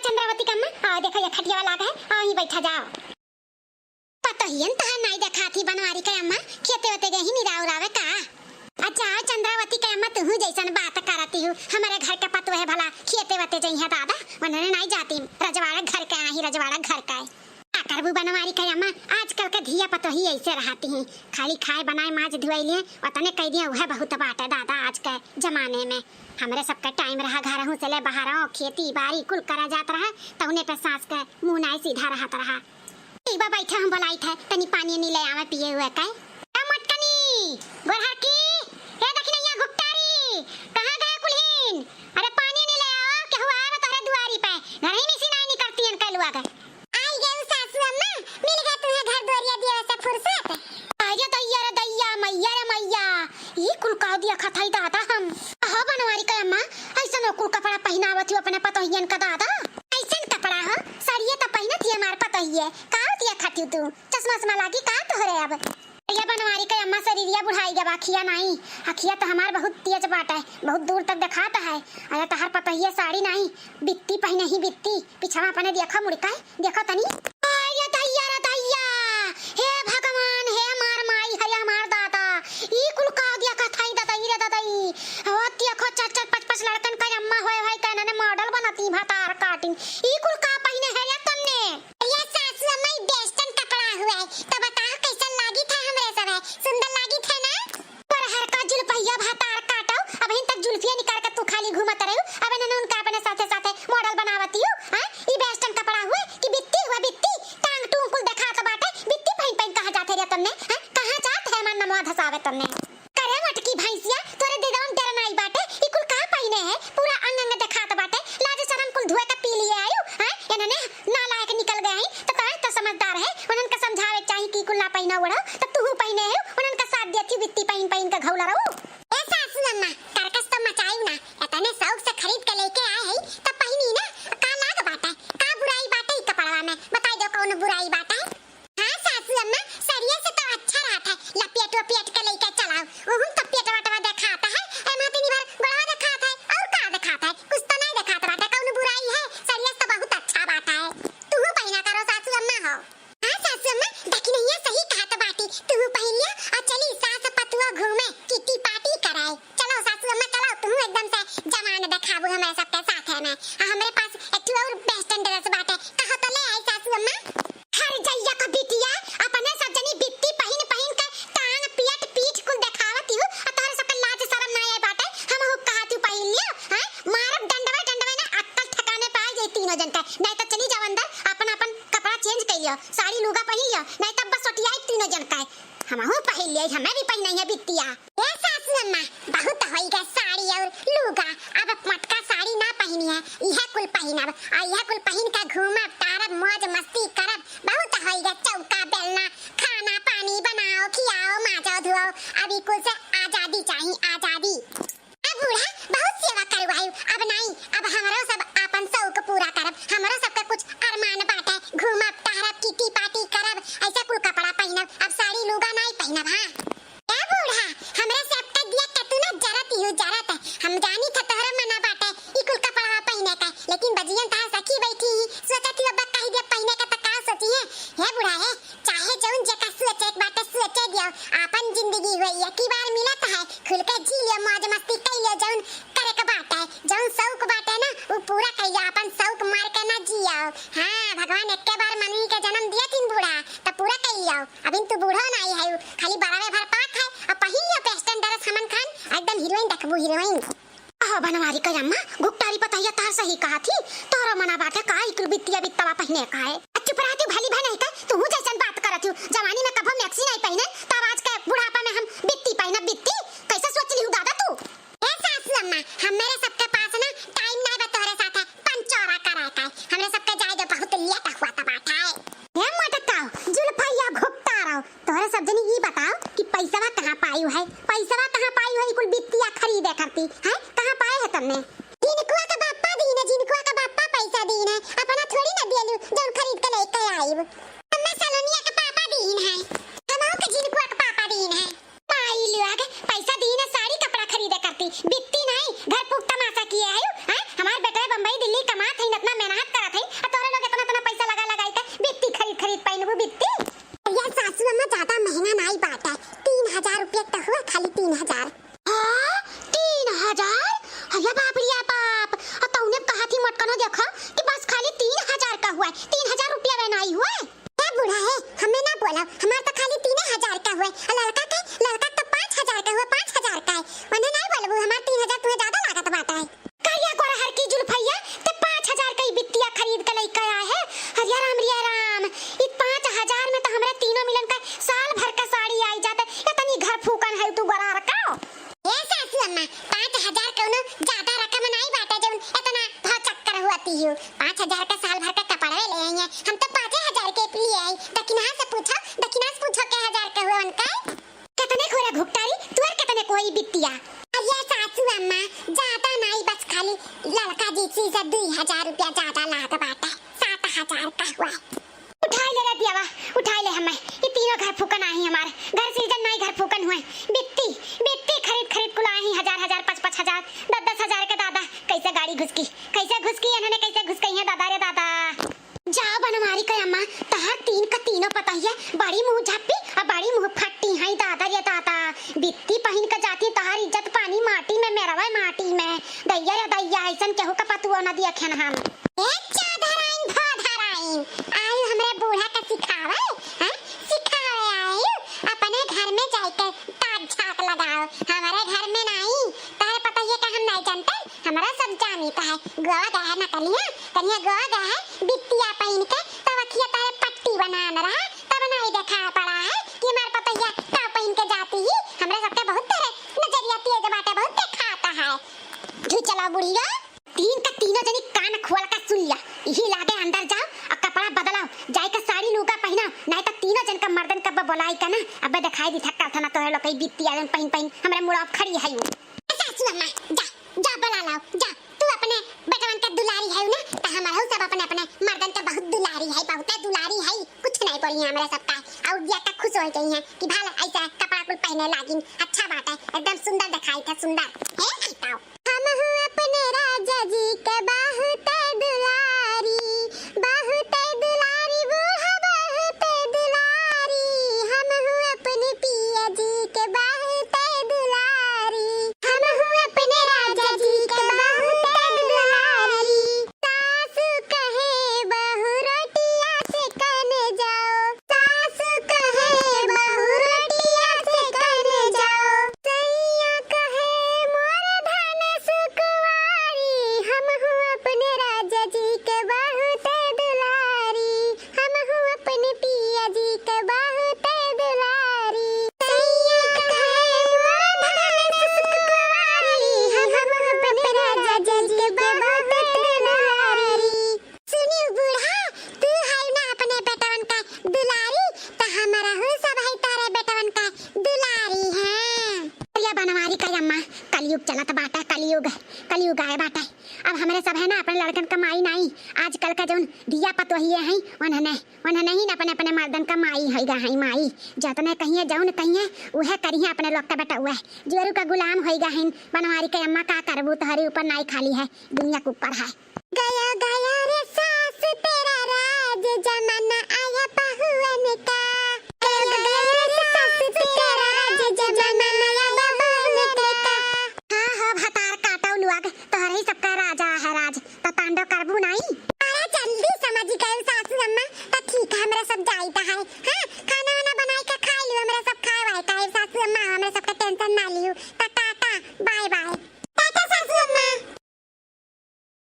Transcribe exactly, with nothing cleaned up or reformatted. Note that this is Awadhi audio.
चंद्रावती के अम्मा, आओ देखो, ये खटिया वाला आ गए, आओ यहीं बैठा जाओ। पतोहियन तहार नाई देखात ही बनवारी के अम्मा, खेते वेते गई निराव उरावे का? अच्छा, आओ चंद्रावती के अम्मा, तुहू जैसन बात करती हूँ, हमारे घर के पतोह भला खेते वेते जइहे दादा, उन्हने नाई जाती, रजवाड़ा घर के आई, रजवाड़ा घर के। का करबू बनवारी के अम्मा, आजकल के धिया पतोही ऐसे रहती हैं, खाली खाए बनाए माज धुआई लिए, वतने कह दिए, वह बहुत बात है दादा, आज के जमाने में। हमरे सबके टाइम रहा, घरहू से ले बाहर आओ, खेती बाड़ी कुल करा जात रहा, तौने पे सास के मुंह नाई सीधा रहत रहा। ठीक बा, बैठा, हम बोलाई थे, तनी पानी नहीं ले आवे पिए हुए के। ए मटकनी, गोरहर की, ए दखिनैया घुकटारी, कहाँ गए कुल्हीन? अरे पानी नहीं ले आओ, केहू आवे तोहरे दुआरी पे, घर ही में से नाई निकलती हैं कैलुआ के। आई गए सासू अम्मा, मिल गए तुम्हें घर दुआरिया दिया से फुर्सत। अरे दैया रे दैया, मैया रे मैया, ई कुल का देखत हई दादा हम। कहो बनवारी के अम्मा, ऐसन कुल कपड़ा पहिनावत हो अपने पतोहियन का दादा? ऐसन कपड़ा हो, साड़िए तो पहिनत ही हमार पतोहिए, का देखत हो तू? चश्मा उश्मा लागी का तोहरे अब? ये बनवारी के अम्मा शरीरिया बुढ़ाई गवा, अखिया नाई, अखिया तो हमार बहुत तेज बाटे, बहुत दूर तक देखात है। अरे तहार पतोहिए साड़ी नाई, बित्ती पहिने ही बित्ती, पिछवा अपने देखा मुड़का, देखो तनी। आय रे दैया रे दैया, हे भगवान, हे हमार माई, हे हमार दादा, ई कुल का देखत हई ददई रे ददई। ओ देखो, चार चार पाँच पाँच लड़कन का अम्मा होए होए के इन्हने मॉडल बनती भतार काटिन। ई कुल का पहिने है रे तन्ने? ये सासू अम्मा, ई western कपड़ा हुए, तो बताओ कैसन लागित है हमरे सब है? सुंदर लागित है ना? पर हर का जुल्फैया भतार काटो, अबहिन तक जुल्फिया निकाल के तू खाली घूमत रहू, अब इन्हने उनका अपने साथे साथे मॉडल बनावती हो, हैं? ई western कपड़ा हुए कि बित्ती हुए बित्ती, टांग टूंग कुल देखात बाटे, बित्ती पहिन पहिन कहाँ जात है रे तन्ने, हैं? कहाँ जात है हमार नमवा धसावे तन्ने? करे मटकी भैंसिया, तोरे दिलवा में डर नाई बाटे, ई कुल का पहिने है? पूरा अंग अंग देखात बाटे, लाज शरम कुल धुए के पी लिए आयु, हैं? इन्हने नालायक निकल गए हैं, तो तोरे तो समझदार है, उन्हन का समझावे के चाही कि कुल ना पहिना ओढ़ो, तो तू पहिने है, उन्हन का साथ देती बित्ती पहिन पहिन के घौला रहू। ए सासू अम्मा, करकस तो मचाई ना, इतने शौक से खरीद के लेके आए हैं, तो पहिनी ना, का लाग बाटे, का बुराई बाटे ई कपड़वा में, बताई दो कौन बुराई बाटे? हाँ सासू अम्मा, सड़िया से तो अच्छा रहत है, लपेट वपेट के लेके चलाओ, उहुम तो पेट वटवा देखात है, ए मातिनी भर गोड़वा देखात है, और का देखात है? कुछ तो नहीं देखात बाटे, कौन बुराई है? सड़िया से तो बहुत अच्छा बात है, तुहू पहिना करो सासू अम्मा हो। हाँ सासू अम्मा, दखिनैया सही कहत बाटी, तुहू पहिन लिया और चली सास पतुआ घूमे, किट्टी पार्टी कराए। चलो सासू अम्मा, चलो, तुम एकदम से जवान देखाबू हमारे सबके साथे में। आ, हमरे पास एक ठो और western dress बाटे, कहो तो ले आई सासू अम्मा। हर जइया का बिटिया, अपने सब जनी बित्ती पहिन पहिन के टांग पियट पीठ कुल देखावत हू, आ तोहरे सबके लाज शरम ना आए बाटे, हमहू कहत हू पहिन लियो, हैं? मारब डंडवे डंडवे ना, अक्कल ठिकाने पे आ जाई तीनों जन के, नहीं तो चली जाओ अंदर, अपन अपन कपड़ा change कर लियो, साड़ी लुगा पहिन लियो, नहीं तब बस सोटियाई तीनों जन के। हमहू पहिन लियो, हमें भी पहिनई है बित्तिया। ए सासू अम्मा, बहुत होई गए साड़ी और लुगा, अब मटका साड़ी ना पहिनी है, इहे कुल पहिनब, और इहे कुल पहिन के घूमब, टहरब, मौज मस्ती करब, बहुत होई गए चौका बेलना, खाना पानी बनाओ, खियाओ, माजो धुआओ, अब ई कुल से आजादी चाही, आजादी। ए बूढ़ा, बहुत सेवा करवायु, अब नाई, अब हमरो सब आपन शौक पूरा करब, हमरो सबके कुछ अरमान बाटे, घूमब, टहरब, किट्टी पार्टी करब, ऐसा कुल कपड़ा पहिनब, अब साड़ी लुगा नाई पहिनब, हाँ। ए बूढ़ा, हमरे से अब तक दिया कतू ना जरत ही हूँ, जरत। हम जानी था तोहरो मना बाटे, ई कुल कपड़वा पहिने का, लेकिन बजियन तहार सखी बैठी ही, सोचत ही अब कही दिया पहिने का त का सोची है? हे बूढ़ा हे, चाहे जौन जेका सोचे के बाटे सोचे दियो, आपन जिंदगी हुई एक ही बार मिलत है, खुल के जी लियो, मौज मस्ती कर लियो, जौन करे के बाटे, जौन शौक बाटे ना, उ पूरा कर लियो, आपन शौक मार के ना जियो। हाँ, भगवान एक्के बार मनवी के जन्म दिया तीन बूढ़ा, त पूरा कर लियो। अबिन तू बूढ़ो नाई है, खाली बरवे भर पाक है, अब पहिन लियो western dress हमन खान, एकदम heroine देखबू, heroine। अहो बनवारी के अम्मा, घुकटारी पतोहिया तहार सही कहा थी, तोरो मना बाटे का ई कुल बित्तिया बित्तवा पहिने का है? आ चुप रहती भली भा नहीं का, तू जैसन बात करत हूँ, जवानी में कभो maxi नहीं पहिने, तब आज के बुढ़ापा में हम बित्ती पहिनब बित्ती, कैसे सोच ली हूँ दादा तू? ए सासू अम्मा, हम मेरे सबके पास ना time नहीं बा तोहरे साथे पंचौरा कराए का, हमरे सबके जाए दो, बहुत late हुआ त बाटे। हे मोटका, जुल्फैया घुपटा रहो, तोहरे सब जनी ई बताओ कि पैसवा कहाँ पायु है, पैसवा कहाँ पायु है, ई कुल बित्तिया खरीदे करती, हैं? कहाँ पाए है तन्ने? जिनकुआ के बापा दीन है, जिनकुआ के बापा पैसा दीन है, अपना थोड़ी ना दियलू, जौन खरीद के लेके आईब। हमें सलोनिया के पापा दीन है, हमहू के जिनकुआ के पापा दीन है। माई लोग, पैसा दीन है, साड़ी कपड़ा खरीदे करती, बित्ती नहीं, घर फूक तमाशा किए है, हैं? हमार बेटवे बम्बई दिल्ली कमात है, इतना मेहनत करत है, ऊपर, तीन हजार रुपया वे नाई हुए। ए बूढ़ा है, हमें ना बोलाओ, हमार तो खाली तीने हजार का हुए। आ लड़का के, लड़का तो पाँच हजार का हुए, पाँच हजार का है। उन्हें नहीं बोलबू, हमार तीन हजार तुम्हें ज्यादा लागत बाटा है। करिया गोरहर की जुल्फैया, ते पाँच हजार का ई बित्तिया खरीद के लइके आए है। अरे राम, रे राम, ई पाँच हजार में तो हमरा तीनों मिलन का साल भर का साड़ी आई जात। इतनी घर फूकन है तू गोरहर का। ए सासू अम्मा, पाँच हजार कौनो ज्यादा रकम नाई बाटे जौन इतना भौचक्कर हुआ ती हो। पाँच हजार का साल भर का कपड़वे ले आई है, हम तो पाँचे हजार के लिए आई। दखिना से पूछो, दखिना से पूछो के हजार का हुआ उनका। कितने खोरा घुघटारी, तुअर कितने कोई बित्तिया। अरे सासू अम्मा, ज्यादा नाई, बस खाली लड़का जी से दुई हजार रुपया ज्यादा लाग बाटे, सात हजार का हुआ। उठाई ले रे दियावा, उठाई ले हमें। ये तीनों घर फूकन आई हमार। घर सिरजन नाई, घर फूकन हुए। बित्ती, बित्ती खरीद खरीद कुल आई हजार हजार, पाँच पाँच हजार, दस दस हजार के दादा। कैसे गाड़ी घुसकी, कैसे घुसकी, इन्होंने कैसे घुसकई है दादा रे दादा। जाओ बनवारी के अम्मा, तहार तीन का तीनों पतोहिया बड़ी मुँह झप्पी और बड़ी मुँह फट्टी हैं दादा रे दादा। बित्ती पहिन के जाती, तहार इज्जत पानी माटी में, मेरवा माटी में। दैया रे दैया, ऐसन केहू का पतुआ न दिया खेन हम। ए चाधराइन भोधराइन, आयु हमरे बूढ़ा का सिखावे, हैं? सिखावे आयु, अपने घर में जाइके ताक झाँक लगाओ, हमारे घर में नाई। तहरे पतोहिया का हम नाई जानते, हमरा सब जानी का है। गोवा गया है ना कनिया, कनिया गोवा गया है, बित्तिया पहिन के, तब अखिया तहरे पट्टी बनान रहा, तब नाई देखा पड़ा है कि हमार पतोहिया का पहिन के जाती ही। हमरा सबके बहुत तेरे नजरिया तेज बाटे, बहुत देखाता है। धू चला बुढ़िया। तीन का तीनों जनी कान खोल का सुन लिया, यही लागे अंदर जाओ और कपड़ा बदलाओ, जाए के साड़ी लूगा पहिनाओ, नहीं तो तीनों जन का मर्दन कब बोलाई का ना, अबे दिखाई दी थक्का था ना तोहरे लोग कई बित्तिया जन पहिन पहिन हमरे मुड़ा खड़ी है। ए सासू अम्मा, जा, जा बोला लाओ, जा। तू अपने बेटवन के दुलारी है ना, तो हमारा सब अपने अपने मर्दन के बहुत दुलारी है, बहुत दुलारी है, कुछ नहीं बोली हमरे सबका। और दिया तक खुश हो गई है कि भला ऐसा कपड़ा कुल पहने लागिन, अच्छा बात है, एकदम सुंदर दिखाई था, सुंदर। हे बताओ। हमहू अपने राजा जी के बहुते दुलारी, बहुते दुलारी बूढ़ा, बहुते दुलारी। हमहू अपने पिया जी के बहुते दुलारी, हमहू अपने राजा जी के बहुते दुलारी। सासु कहे बहू रोटिया सेकन जाओ, सासु कहे बहू रोटिया सेकन जाओ, सैया कहे मोर धन सुकुवारी, हमहू अपने राजा जी के बहुते दुलारी, हमहू अपने पिया जी के बहुते दुलारी। सैया कहे मोर धन सुकुवारी, हमहू अपने राजा जी के बहुते दुलारी। सुनियो बूढ़ा, तू है ना अपने बेटवन का दुलारी, तो हमरहू सब है तारे बेटवन का दुलारी हैं। अरे बनवारी का अम्मा, कलयुग चलत बाटा, कलयुग, कलयुग आए बाटा। अब हमरे सब है ना अपने लड़कन का माई नाई, आजकल का जौन दिया पतोहिए हैं, उन्हने, उन्हने ही ना अपने, अपने मर्दन का माई होइगा हैं, माई। जतने कहिए, जौन कहिए, उहे करिए अपने लोग का बेटा, उहे। जुअरू का गुलाम होइगा हैं, बनवारी के अम्मा का करबू, तोहरी ऊपर नाई खाली है, दुनिया के ऊपर है। गया गया रे सास तेरा राज, जमाना आया पहुअन का। गया गया रे सास तेरा राज, जमाना आया पहुअन का। हाँ हो भतार काटो लुआग, तोहरे ही सबका राजा है राज, तो तांडव करबू नाई। अरे जल्दी समझ गए सासू अम्मा, तो ठीक है, हमरा सब जाइत है। हाँ, खाना वाना बनाई के खाई लियो, हमरा सब खाए वाए का है सासू अम्मा, हमरा सबका टेंशन ना लियो। तो टाटा, बाय बाय।